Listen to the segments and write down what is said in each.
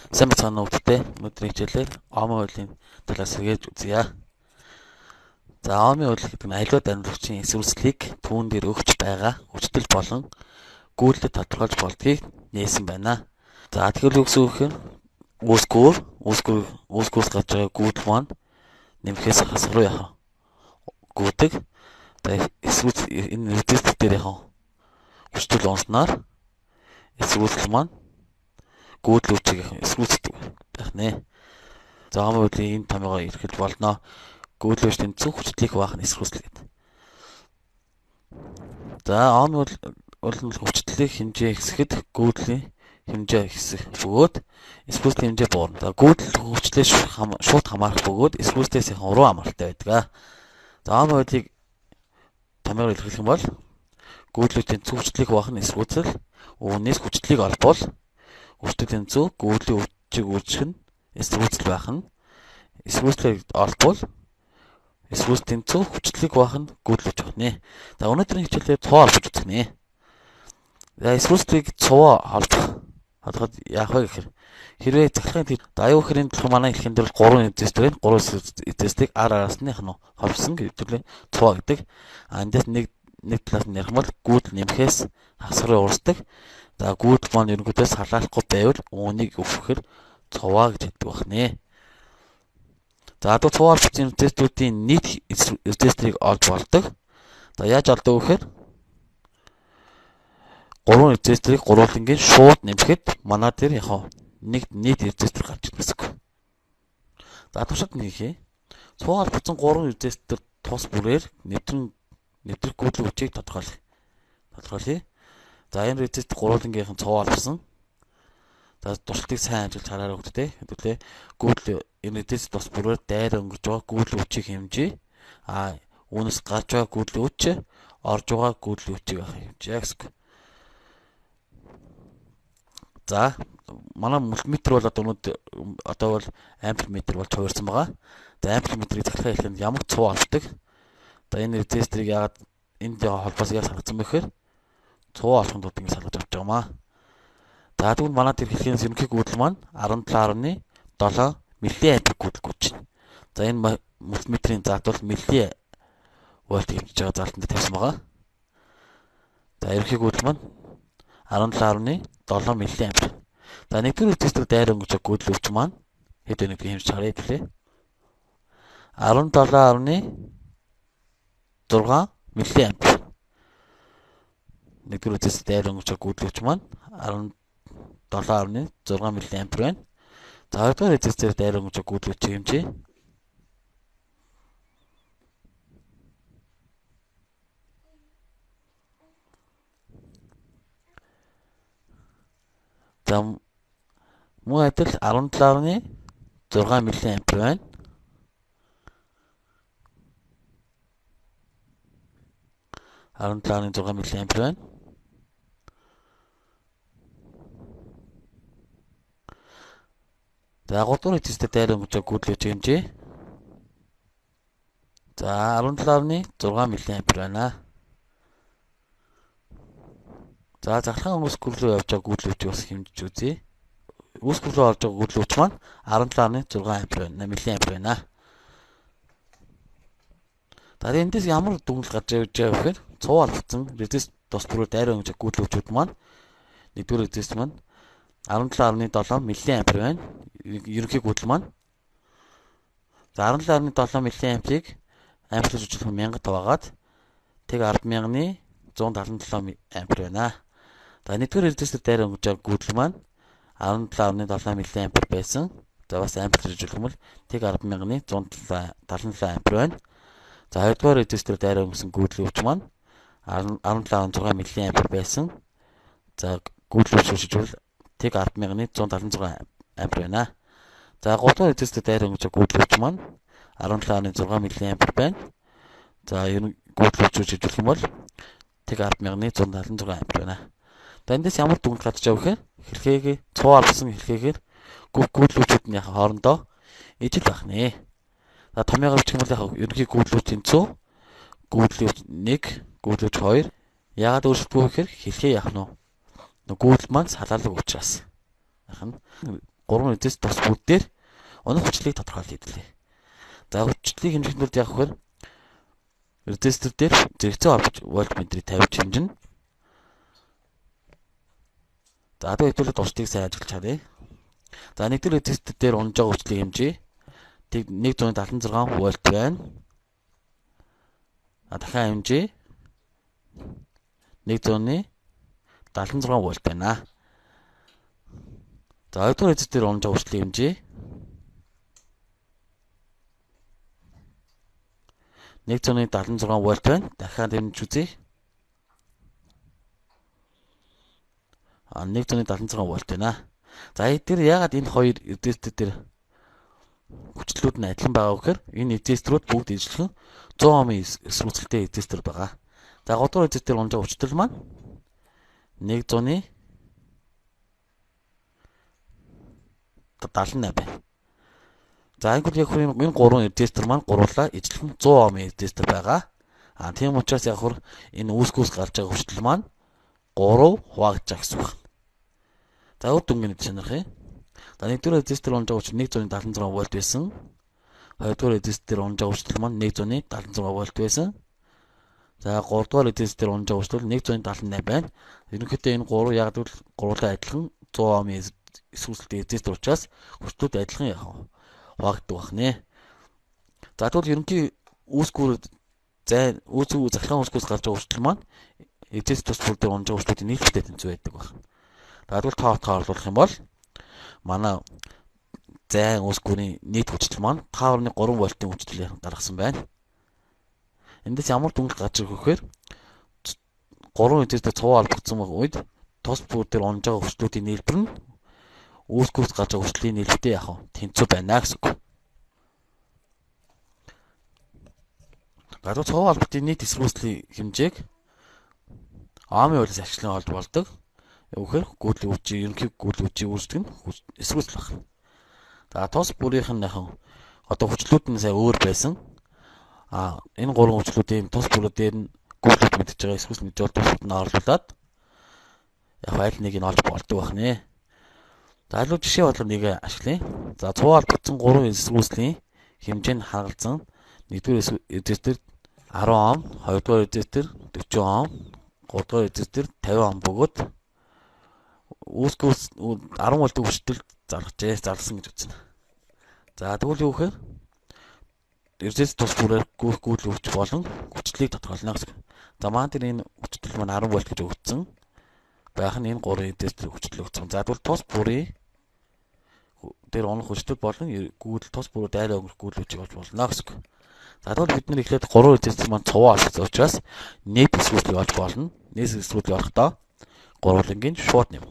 Сайн бацгаана уу хүмүүстээ. Өнөөдрийн хичээлээр Омын хуулийн талаар сэргээж үзье. За, Омын хууль гэдэг нь аливаа дамжуулагчийн эсвэрцлийг түүн дээр өгч байгаа хүчтэл болон гүйлдэд тодорхойлж болдгийг нээсэн байна. За, тэгэхээр юу гэсэн үг вэ? Үүсгүүрс гарч байгаа гүйдэл маань нэмэхээс хасах руу яах гүйдэг. За, эсвэрц энэ резистор дээр яах хүчтэл унснаар эсвэрцэл маань гүйдэл хүчийг эсвэрцдэг байх нэ. За, Омын хуулийн энэ томьёогоо эрхэлж болно. Гүйдэл хүч тэнцүү хүчлийг хуваах нь эсвэрцэл гэдэг. За, Омын хууль нь хүчлэлийн хэмжээ ихсэхэд гүйдлийн хэмжээ ихсэх бөгөөд эсвэрцлийн хэмжээ буурна. За, гүйдэл хүчлээс шууд хамаарах бөгөөд эсвэрцлээс уруу хамааралтай байдаг. За, Омын хуулийг томьёогоор илэрхийлэх юм бол гүйдэл хүч тэнцүү хүчлийг хуваах нь эсвэрцэл, үүнээс хүчлийг олбол хүчтэй тэнцүү гүйдлийн хүчийг үүсгэх нь эсвэрцэл байх нь эсвэрцлийг олбол эсвэрц тэнцүү хүчлийг хуваах нь гүйдэл хүч байх нэ. За, өнөөдрийн хичээлээр цуваа холбож үзэх нэ. За, эсвэрцлийг цуваа холбоход яах вэ гэхээр хэрвээ цахилгаан аюу хэрийн төлөв манай хэлхэн дээр 3 резистор байна. 3 резисторыг ар араас нь холбосон гэдэг цуваа гэдэг. А эндээс нэг талаас нь ярих юм бол гүйдэл нэмэхээс хасах руу урсдаг. За, гүйдэл маань ерөнхийдөө салаалахгүй байвал үүнийг өвхөхөр цуваа гэж хэлдэг байх нэ. За, одоо цуваа холбогдсон резисторуудын нийт резисторыг олж болдог. За, яаж олдог вэ гэхээр 3 резисторыг гурвуулангийн шууд нэмэхэд манай дээр яг нэг нийт резистор гарч ирнэ гэсэн үг. За, туршилт нэг хийе. Цуваа холбогдсон 3 резистор тус бүрээр нэвтрэх гүйдлийн хүчийг тодорхойлъё. За, энэ резистор гурвуулангийнхан цуваа холбосон. За, туршилтыг сайн ажиллаж хараарай хүмүүстээ. Хэдүүлээ гүйдэл энэ резистор тус бүрээр дайр өнгөрч байгаа гүйдлийн хүчийг хэмжээ. А үүнээс гарч байгаа гүйдлийн хүч, орж байгаа гүйдлийн хүчийг хэмжээ гэсэн үг. За, манай мультиметр бол одоо өнөөдөр одоо бол амперметр болж хувирсан байгаа. За, амперметрийг захиргаа хэлэхэд ямар цуваа холбодог. За, энэ резисторыг яагаад энд холбоос яаж салгацсан бэ гэхээр цуваа олохын тулд ингэ салгаж авч байгаа маа. За, тэгвэл манай тэр хэлхээс ерөнхий гүйдэл маань 17.7 миллиампер гүйдэл гүйж байна. За, энэ мультиметрийн заалт бол милли вольт хэмжиж байгаа заалтанд тавьсан байгаа. За, ерөнхий гүйдэл маань 17.7 миллиампер. За, нэгдүгээр резистор дайр өнгөрч гүйдэл хүч маань хэд вэ гэдгийг хэмжиж харъя гэлээ. 17.6 миллиампер. Нэгдүгээр резистор дайр өнгөрч гүйдэл хүч маань 17.6 миллиампер байна. За, хоёрдугаар резистор дайр өнгөрч гүйдэл хүчийг хэмжээ. За, мөн адил 17.6 миллиампер байна. 17.6 миллиампер байна. За, 3 дугаар резистор дайр өнгөрч гүйдэл хүчийг хэмжээ. За, 17.6 миллиампер байна. За, захиргаан үүсгэр рүү явж байгаа гүйдэл хүчийг бас хэмжиж үзье. Үүсгэр рүү орж байгаа гүйдэл хүч маань 17.6 ампер байна, миллиампер байна. За, эндээс ямар дүгнэлт гарч ирж байгаа вэ гэхээр цуваа холбогдсон резистор тус бүрээр дайр өнгөрч гүйдэл хүчүүд маань нэгдүгээр резистор маань 17.7 миллиампер байна. Ерөнхий гүйдэл маань. За, 17.7 миллиамперийг ампер хөгжүүлэх 1000 таваагаад тэг 100177 ампер байна. За, нэгдүгээр резистор дайр өнгөрч байгаа гүйдэл маань 17.7 миллиампер байсан. За, бас ампер хөгжүүлэх юм бол тэг 100177 ампер байна. За, хоёрдугаар резистор дайр өнгөрсөн гүйдлийн хүч маань 17.6 миллиампер байсан. За, гүйдэл хүч хөгжүүлвэл тэг 100176 ампер байна. За, гуравдугаар резистор дайр өнгөрч гүйдэл хүч маань 17.6 миллиампер байна. За, ер нь гүйдэл хүч хөгжүүлэх юм бол тэг 100176 ампер байна. За, эндээс ямар дүгнэлт гарч байгаа вэ гэхээр хэлхээгээ цуваа холбосон хэлхээгээр гүйдэл хүчүүд нь яг хоорондоо ижил байх нэ. За, томьёогоор бичих юм бол яг ерөнхий гүйдэл хүч тэнцүү гүйдэл хүч 1, гүйдэл хүч 2. Яагаад өөрчлөлтгүй вэ гэхээр хэлхээ яах нь вэ? Гүйдэл маань салаалаг учраас. Яах нь 3 резистор тус бүр дээр унах хүчлийг тодорхойлох хэдлээ. За хүчлийг хэмжихэд бол яг хөр резистор дээр зэрэгцээ орж вольтметрийг тавьж хэмжинэ. За одоо хэдүүлээ туршдыг сайн ажиллаж харъя. За нэгдүгээр резистор дээр унж байгаа хүчлийг хэмжиж 176 вольт байна. Дахиад хэмжиж 176 вольт байна. За хоёрдугаар резистор дээр унж байгаа хүчлийг хэмжиж 176 вольт байна. Дахиад хэмжиж үзье. 176 вольт байна. За эдгээр яагаад энэ хоёр резистор дээр хүчлүүд нь адилхан байгаа вэ гэхээр энэ резисторууд бүгд ижилхэн 100 Ом-ын эсэргүүцэлтэй резистор байгаа. За 3 дугаар резистор дээр унж байгаа хүчтэл маань 178 байна. За ингэвэл яг энэ гурван резистор маань гурлаа ижилхэн 100 Ом-ын резистор байгаа. А тийм учраас яг хөр энэ үүсгүүс гарч байгаа хүчтэл маань 3 хуваагдж байгаа гэсэн үг. За үр дүнгийн шанарх юм. За нэгдүгээр резистор унж байгаа хүчил 176 вольт байсан. Хоёрдугаар резистор унж байгаа хүчил маань 176 вольт байсан. За гуравдугаар резистор унж байгаа хүчил 178 байна. Ерөнхийдөө энэ гурав яг л гурлаа адилхан 100 Ом-ын эсэргүүцэлтэй резистор учраас хүчлүүд адилхан яг хуваагддаг байна. За тэгвэл ерөнхий үүсгүүр зай үүсгүү захиргаан үүсгүүс гарч байгаа хүчил маань резистор тус бүр дээр унж байгаа хүчлүүдийн нийлбэртэй тэнцүү байдаг байна. За тэгвэл тоо орлуулах юм бол манай зайн үүсгүүрийн нийт хүчил маань 5.3 вольтын хүчил гаргасан байна. Эндээс ямар дүнэлт гарч ирэх вэ гэхээр 3 резистор цуваа холбогдсон үед тус бүр дээр унж байгаа хүчлүүдийн нийлбэр нь үүсгүүрс гарч байгаа хүчлийн нийлбэртэй яг тэнцүү байна гэсэн үг. Гадуур цуваа холбогдын нийт эсэргүүцлийн хэмжээг Ом-ын хуулиас ашиглан олж болдог. Үүхээр гүйдлийн хүчийн ерөнхий гүйдлийн хүчийн үүсдэг нь эсэргүүцэл байна. За тус бүрийнх нь яг одоо хүчлүүд нь сая өөр байсан. А энэ гурван хүчлүүдийн тус бүрүүд дээр нь гүйдлүүд мэдж байгаа эсэргүүцэл мэдж байгаа тусад нь орлуулад яг аль нэг нь олж болдог байх нэ. За илүү жишээ бодлоо нэг ашиглая. За цуваа холбогдсон гурван эсэргүүцлийн хэмжээ нь хагалзан нэгдүгээр резистор 10 Ом, хоёрдугаар резистор 40 Ом, гуравдугаар резистор 50 Ом бөгөөд үүсгүүс 10 вольтын хүчтэл залгажээ, залгасан гэж үзнэ. За тэгвэл юу гэхээр резистор тус бүрээр гүйдэл хүч болон хүчлийг тодорхойлно гэсэн. За маань тэр энэ хүчтэл маань 10 вольт гэж өгсөн. Байх нь энэ гурван резистор хүчтэл өгсөн. За тэгвэл тус бүрийн дээр унах хүчтэл болон гүйдэл тус бүрүүд дайраа өнгөрөх гүйдэл хүчийг олж болно гэсэн. За тэгвэл бид нар эхлээд 3 резистор маань цуваа олсон учраас нийт эсэргүүцлийг олж болно. Нийт эсэргүүцлийг олохдоо гурвангийн шууд нэмнэ.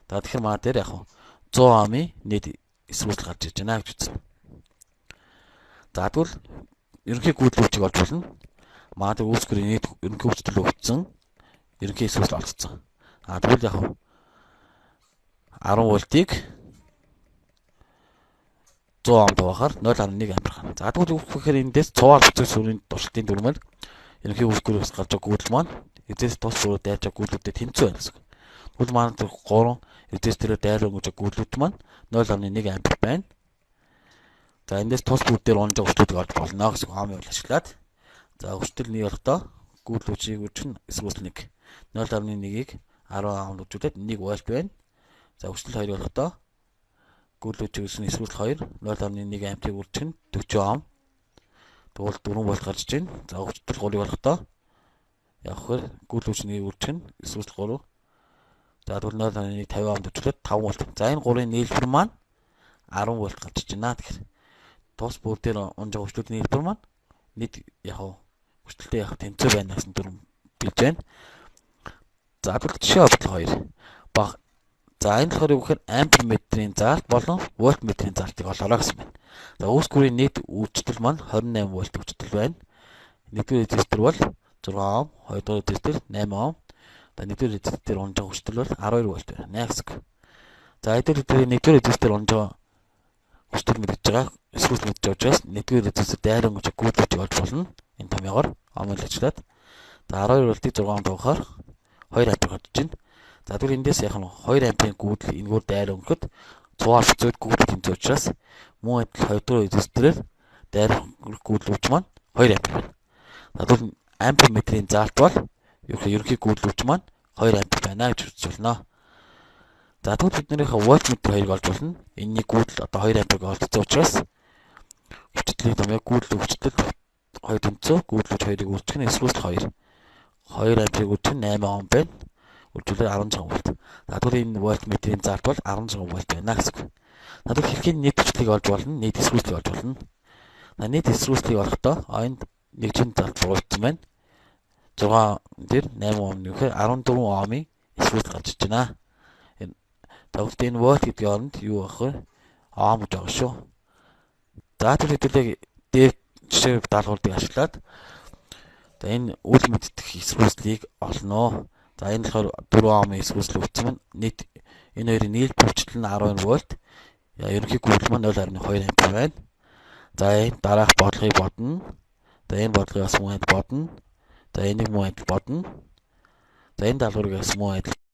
За тэгэхээр маа дээр яг 100 Ом-ын нийт эсэргүүцэл гарч ирж байна гэж үзнэ. За тэгвэл ерөнхий гүйдэл хүчийг олж болно. Маа дээр үүсгэрийн нийт ерөнхий хүчтэл өгсөн. Ерөнхий эсэргүүцэл олцсон. А тэгвэл яг 10 вольтыг 100 Ом дуваахаар 0.1 ампер гарна. За тэгвэл үүсгэхээр эндээс цуваа холбогдсон сүрийн туршилтын дүрмээр ерөнхий үүсгүүрээс гарч байгаа гүйдэл маань резистор тус бүрөө дайрч байгаа гүйдлүүдэд тэнцүү байна гэсэн. Тэгвэл манай 3 резистороор дайраа өнгөж байгаа гүйдлүүд маань 0.1 ампер байна. За эндээс тус бүр дээр унж байгаа хүчлүүдийг олж болно гэсэн Ом-ын хууль ашиглаад. За хүчтэл нэг болохдоо гүйдэл хүчийг үржих нь эсэргүүцэл 1. 0.1-ийг 10 Ом үржүүлээд 1 вольт байна. За хүчтэл 2 болохдоо гүйдэл хүчийг үржих нь эсэргүүцэл 2, 0.1 амперыг үржих нь 40 Ом. Тэгвэл 4 вольт гарч иж байна. За хүчтэл 3-ыг болохдоо яг хөр гүйдэл хүч 1-ийг үржих нь эсэргүүцэл 3. За тэгвэл 0.1 50 Ом үржүүлээд 5 вольт. За энэ гурвын нийлбэр маань 10 вольт гарч иж байна. Тэгэхээр тус бүр дээр унж байгаа хүчлүүдийн нийлбэр маань нийт яг хүчлэлтэй яг тэнцүү байна гэсэн дүрэм билж байна. За тэгвэл жишээ бодлого 2. Баг. За энэ болохоор юу гэхээр амперметрийн заалт болон вольтметрийн заалтыг олоорой гэсэн байна. За үүсгүүрийн нийт хүчтэл маань 28 вольт хүчтэл байна. Нэгдүгээр резистор бол 6 Ом, хоёрдугаар резистор 8 Ом. За нэгдүгээр резистор дээр унж байгаа хүчтэл бол 12 вольт байна гэсэн. За хэдүүлээ нэгдүгээр резистор унж байгаа хүчтэл мэдж байгаа, эсэргүүцэл мэдж байгаа учраас нэгдүгээр резистор дайран өнгөж гүйдэл хүчийг олж болно. Энэ томьёогоор Ом-ыг ажиллаад. За 12 вольтыг 6 Ом дуугаар 2 ампер гарч иж байна. За тэгвэл эндээс яг нь 2 амперийн гүйдэл энэгээр дайран өнгөхөд Цуваа албацууд гүйдэл тэнцүү учраас мөн адил 2 дугаар резисторээр дайрах гүйдэл хүч маань 2 ампер байна. За тэгвэл амперметрийн заалт бол ерөнхий гүйдэл хүч маань 2 ампер байна гэж үзэж болно. За тэгвэл биднийхээ вольтметр хоёрыг олж болно. Энэний гүйдэл одоо 2 амперыг олдсон учраас хүчтэлийн томьёо гүйдэл хүчтэл 2 тэнцүү гүйдэл хүч 2-ыг үржих нь эсрүүсэл 2. 2 амперыг үржих нь 8 Ом байна. Үржүүлээд 16 вольт. За тэгвэл энэ вольтметрийн заалт бол 16 вольт байна гэсэн үг. За тэгвэл хэрхэн нийт хүчлийг олж болно, нийт эсрүүслийг олж болно. За нийт эсрүүслийг олохдоо энд нэг чин залт буруутсан байна. 6 дээр 8 Ом нөхөр 14 Омын эсрүүсэл гарч иж байна. Тэгвэл энэ вольт гэдгийн оронд юу авах вэ? Ом гэж байгаа шүү. За тэгвэл хэдүүлээ дээр жишээ даалгаврыг ашиглаад за энэ үл мэддэх эсрүүслийг олно. За энэ болохоор 4 Омын эсрүүсэл өгсөн нь нийт энэ хоёрын нийлбэл хүчил нь 11 вольт. Ерөнхий гүйдэл маань 0.2 ампер байна. За энэ дараах бодлогыг бодно. За энэ бодлогыг бас мөн адил бодно. За энийг мөн адил бодно. За энэ даалгаврыг бас мөн адил